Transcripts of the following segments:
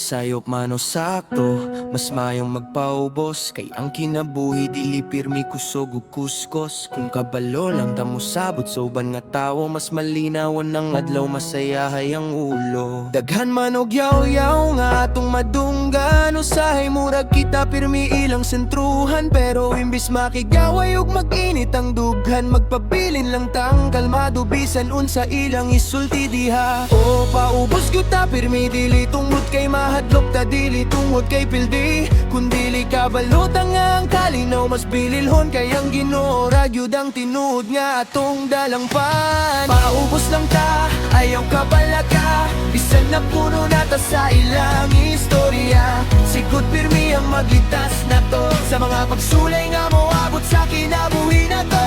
Sayop man o sakto, mas mayong magpaubos, kay ang kinabuhi dili pirmi kusog ug kuskos. Kung kabalo lang ta mosabot sa uban nga tawo, mas malinaw ang adlaw, masayahay ang ulo. Daghan man og yaw-yaw nga atong madunggan, usahay murag kita pirmi ilang sentruhan. Pero imbis makigaway ug mag-init ang dughan, magpabilin lang tang kalmado bisan unsa ilang isulti diha. O paubos gyud ta pirmi, dili tungod kay mahadlok ta, dili tungod kay pildi, kundili kabalota nga ang kalinaw mas bililhon, kay ang Ginoo ra gyud ang tinuod nga atong dalangpan. Paubos lang ta, ayaw kabalaka, bisan na puno na ta sa ilang istorya. Sigud pirmi ang magligtas nato sa mga pagsulay nga moabot sa kinabuhi nato.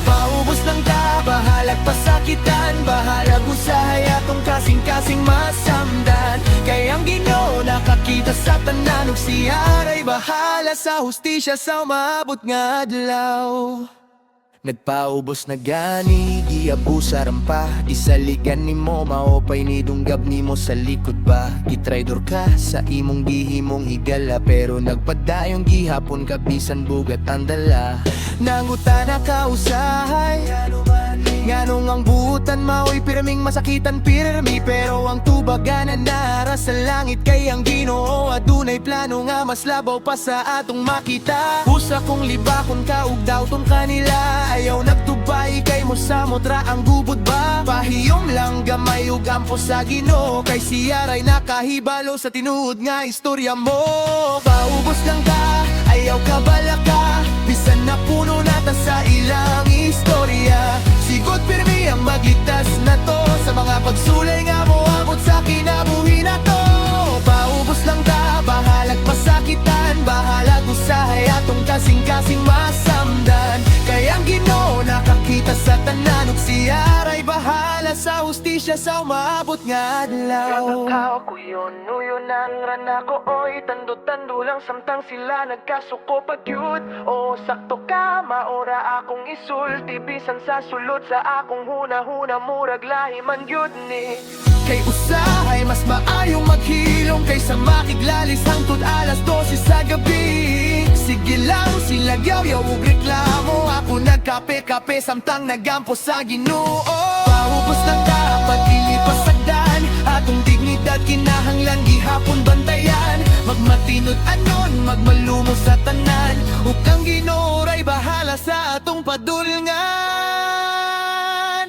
Paubos lang ta, bahalag pasakitan, bahalag usahay atong kasing-kasing masamdan, kay ang Ginoo nakakita sa tanan ug siya ray bahala sa hustisya sa umaabot nga adlaw. Nagpaubos na gani, giabusaran pa. Gisaligan nimo, mao pa'y nidunggab nimo sa likod pa. Gitraydor ka sa imong gihimong higala, pero nagpadayon gihapon ka bisan bugat ang dala. Nangutana ka usahay, nganong ang buutan mao'y pirming masakitan pirmi? Pero ang tubagan nara sa langit, kay ang Ginoo adunay plano nga mas labaw pa sa atong makita. Usa kong libakon ka ug dawton kanila, ayaw nagtubay kay mo samot ra ang gubot ba. Pahiyom lang gamay ug ampo sa Ginoo, kay siya ray nakahibalo sa tinuod nga istorya mo. Paubos lang ta, ayaw kabalaka, bisan na puno na ta sa ilang istorya. Sigod pirmi ang magligtas nato sa mga pagsulay nga moabot sa kinabuhi nato. Paubos lang ta, bahalag pasakitan, bahalag usahay atong kasing-kasing masamdan, kay ang Ginoo nakakita sa tanan ug siya ray bahala sa hustisya sa umaabot nga adlaw. Kakao ko yun, uyon ang rana ko, oy. Tando-tando lang samtang sila nagkasuko pag yun. O sakto ka, maora akong isulti, bisan sa sulod sa akong huna-huna, murag lahi man yun ni. Kay usahay mas maayong maghilom kaysa makiglalis hangtod alas 12 sa gabi. Sige lang sila yaw-yaw ug reklamo, ako nagkape-kape samtang nagampo sa Ginoo. Paubos lang ta, pagdili pasagdan atong dignidad, kinahanglan gihapon bantayan. Magmatinud-anon, magmalumo sa tanan, ug ang Ginoo ray bahala sa atong padulngan.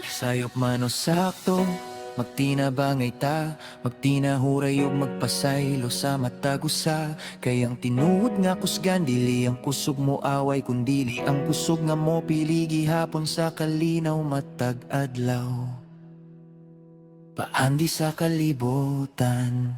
Sayop man o sakto, magtinabangay ta, magtinahuray ug magpasaylo sa matag usa, kay ang tinuod nga kusgan dili ang kusog mo away, kundili ang kusog nga mo pili gihapon sa kalinaw matag adlaw. Paandi sa kalibutan.